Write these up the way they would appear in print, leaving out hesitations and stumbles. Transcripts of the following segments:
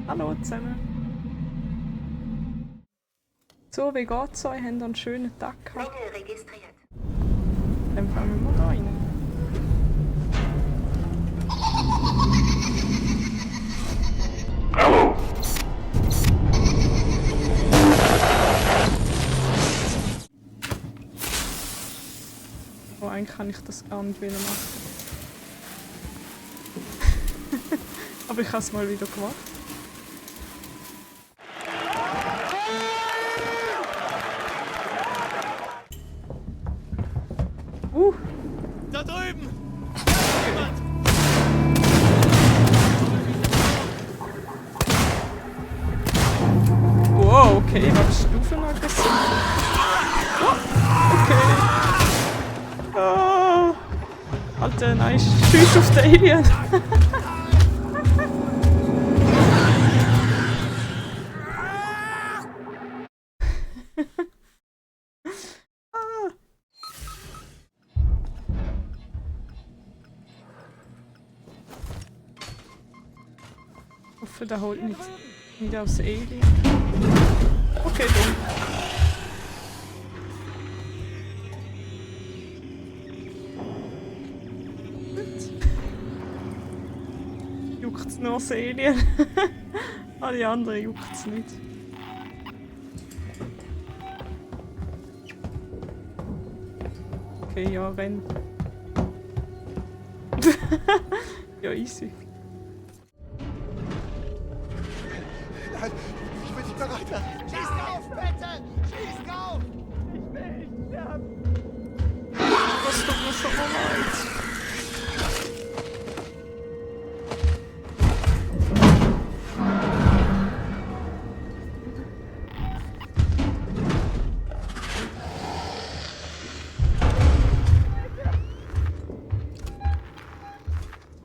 Hallo zusammen. So, wie geht's euch? Habt ihr einen schönen Tag gehabt? Mängel registriert. Dann fangen wir da rein. Hallo. Oh, eigentlich kann ich das gar nicht wieder machen. Aber ich habe es mal wieder gemacht. Da drüben! Wow, okay, was Stufen aggressiv. Okay. Oh. Alter, nice. Tschüss auf den Alien. Ich hoffe, der holt nicht aufs Alien. Okay, dumm. Juckt's nur das Alien? Alle anderen juckt's nicht. Okay, ja, renn. Ja, easy. Nein, ich bin nicht bereit. Schieß drauf, bitte! Schieß drauf! Ich will nicht sterben. Das tut mir so leid.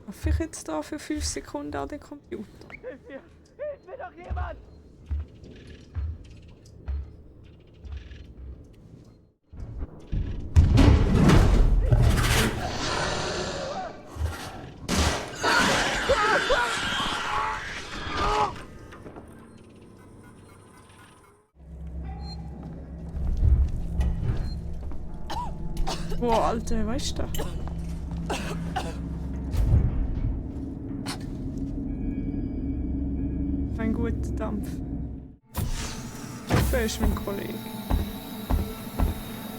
Hoffe ich jetzt da für 5 Sekunden an den Computer? Hilf mir doch jemand! Boah, Alter, weißt du? Ein guter Dampf. Wer ist mein Kollege?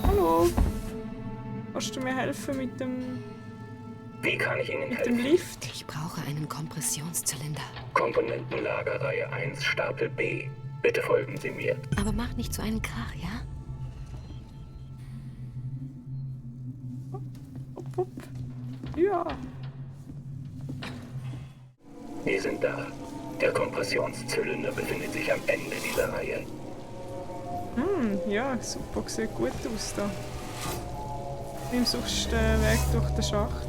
Hallo? Kannst du mir helfen mit dem Wie kann ich Ihnen helfen? Lift? Ich brauche einen Kompressionszylinder. Komponentenlager Reihe 1, Stapel B. Bitte folgen Sie mir. Aber mach nicht so einen Krach, ja? Upp, upp. Ja. Wir sind da. Der Kompressionszylinder befindet sich am Ende dieser Reihe. Ja, super, sieht gut aus da. Nimm sonst den Weg durch den Schacht.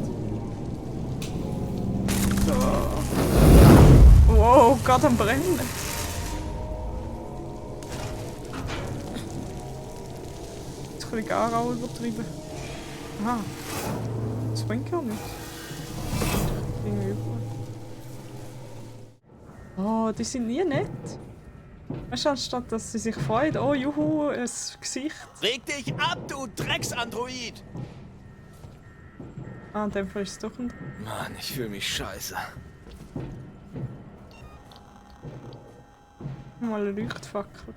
So. Wow, gerade am Brennen. Jetzt kann ich gar auch übertrieben. Aha. Das bringt gar nicht. Irgendwie überall. Oh, die sind nie nett. Weißt du, anstatt dass sie sich freuen, oh juhu, ein Gesicht. Reg dich ab, du Drecksandroid! Ah, in dem Fall ist es doch ein... Mann, ich fühle mich scheiße. Mal eine Leuchtfackel.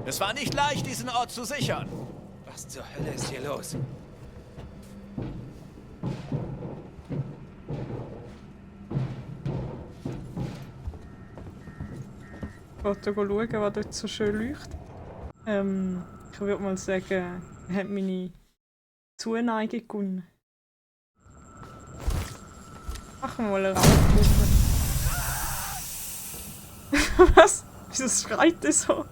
Es war nicht leicht, diesen Ort zu sichern. Was zur Hölle ist hier los? Ich wollte schauen, was dort so schön leuchtet. Ich würde mal sagen, er hat meine Zuneigung gewonnen. Machen wir mal eine Rauchbombe. Was? Wieso schreit das so?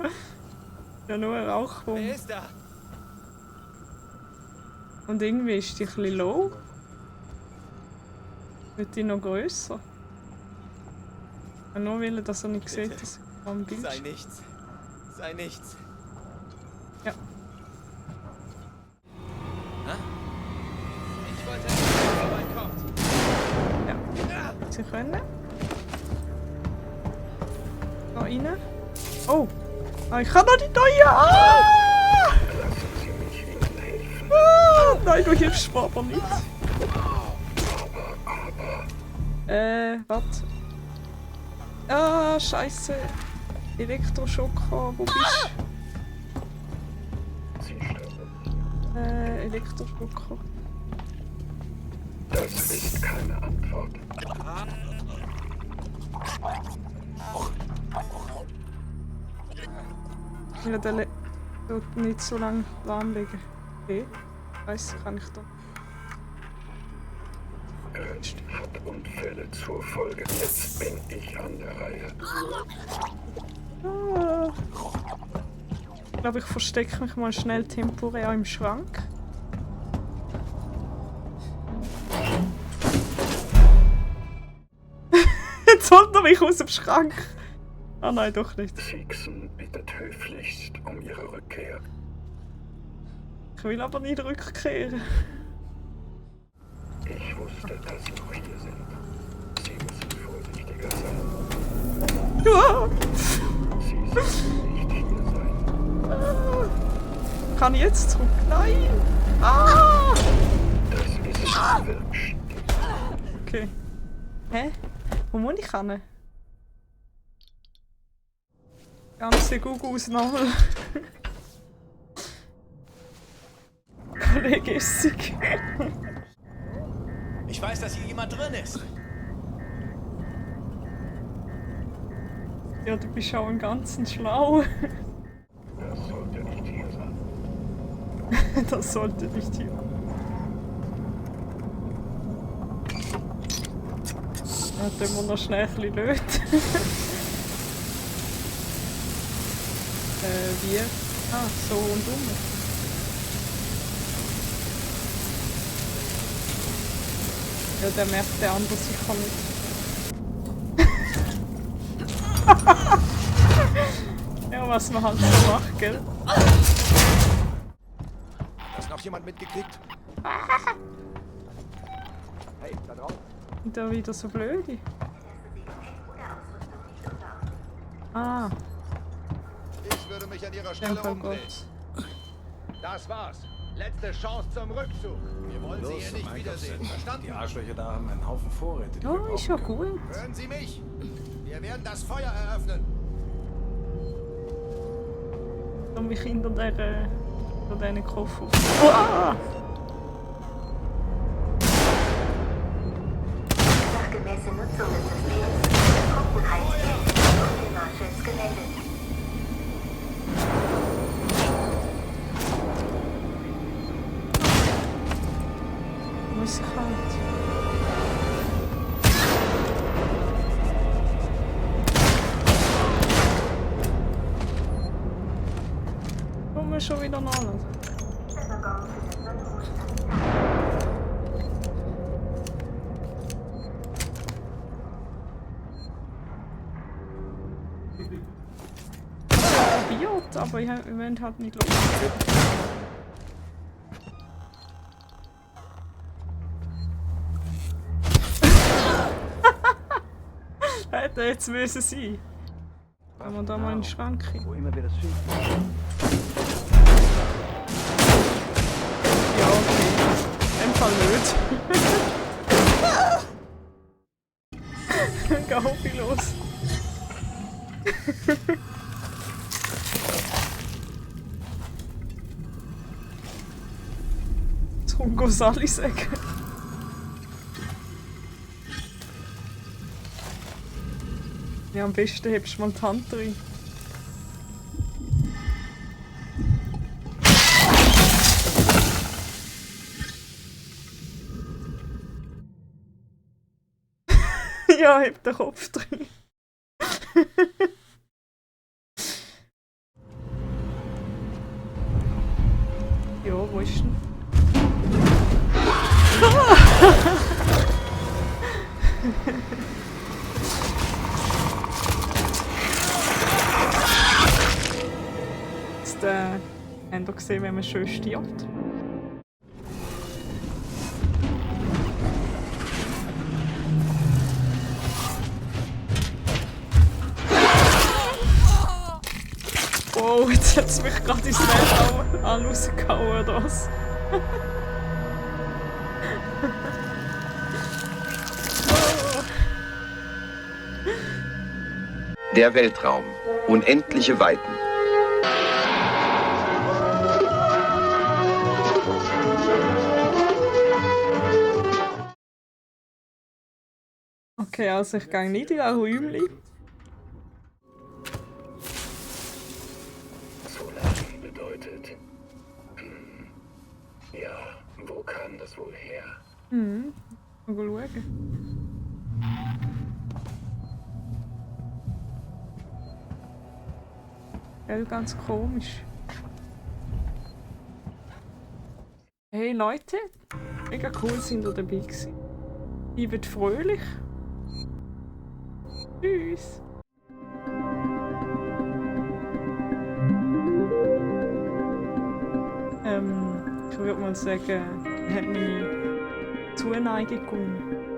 Ja, nur eine Rauchbombe. Wer ist da? Und irgendwie ist die ein bisschen low. Wird die noch grösser? Nur weil dass er nicht sieht, dass er am Bild Sei ist. nichts. Sei nichts. Ja. Hä? Ich wollte... sie können. Da rein. Oh! Ah, ich kann noch nicht da rein! Ah! Lassen Sie mich Ihnen helfen. Ah! Nein, du hilfst mir aber nicht. Was? Ah, Scheiße. Elektroschocker, wo bist Sie sterben. du? Elektroschocker. Das ist keine Antwort. Ich will den dort nicht so lange lahmlegen. Okay. Weiss, kann ich da. Ernst hat Unfälle zur Folge. Jetzt bin ich an der Reihe. Ah. Ich glaube, ich verstecke mich mal schnell temporär im Schrank. Jetzt holt er mich aus dem Schrank. Ah nein, doch nicht. Siegson bittet höflichst um ihre Rückkehr. Ich will aber nicht rückkehren. Ich wusste, dass Sie noch hier sind. Sie müssen vorsichtiger sein. Ah. Sie sollten nicht hier sein. Kann ich jetzt zurück? Nein! Ah! Das ist wirklich. Okay. Hä? Wo muss ich hin? Ganze Gugus-Nabel. Kollege Essig. Ich weiß, dass hier jemand drin ist. Ja, du bist auch im Ganzen schlau. Das sollte nicht hier sein. Das sollte nicht hier. Ja, dann wir noch schnell ein bisschen löten. Wie? Ah, so und um. Ja, der merkt der andere sicher nicht. Ja, was man halt so macht, gell? Hast noch jemand mitgekriegt? Hey, da drauf. Und da wieder so blöde. Ah, Ich würde mich an ihrer der Stelle Fall umdrehen. Gott. Das war's. Letzte Chance zum Rückzug. Wir wollen Sie hier nicht wiedersehen. Die Verstanden? Arschlöcher da haben einen Haufen Vorräte, die wir Oh, ist ja brauchen können. gut. Hören Sie mich. Wir werden das Feuer eröffnen. Und mich hinter diesen Koffer. Oh, ah! Sachgemäße Nutzung des Systems. Trockenheitsdienst und den Marschalls gemeldet. Muss ich halt. Komm wir schon wieder nachladen. Probiert, aber ich habe im Moment halt nicht Lust. Hätte jetzt müssen sein. Wenn wir da mal in den Schrank kriegen. Wo immer wir das finden. Ja, okay. In dem Fall nicht. Geh Hoffi los. Jetzt kommt Gosali sagen. Ja, am besten hebst du mal die Hand rein. Ja, heb den Kopf drin. Ja, wo ist denn? Jetzt habt ihr gesehen, wenn man schön stirbt. Wow, jetzt hat es mich gerade ins Weltall rausgehauen, oder was? Der Weltraum. Unendliche Weiten. Okay, also ich gehe nicht in ein Räumchen. Solarien bedeutet. Ja, wo kam das wohl her? Mal schauen. Gell, ganz komisch. Hey Leute, mega cool sind ihr dabei gewesen. Bleibt fröhlich. Tschüss. Ich würde mal sagen, hat meine Zuneigung gewonnen.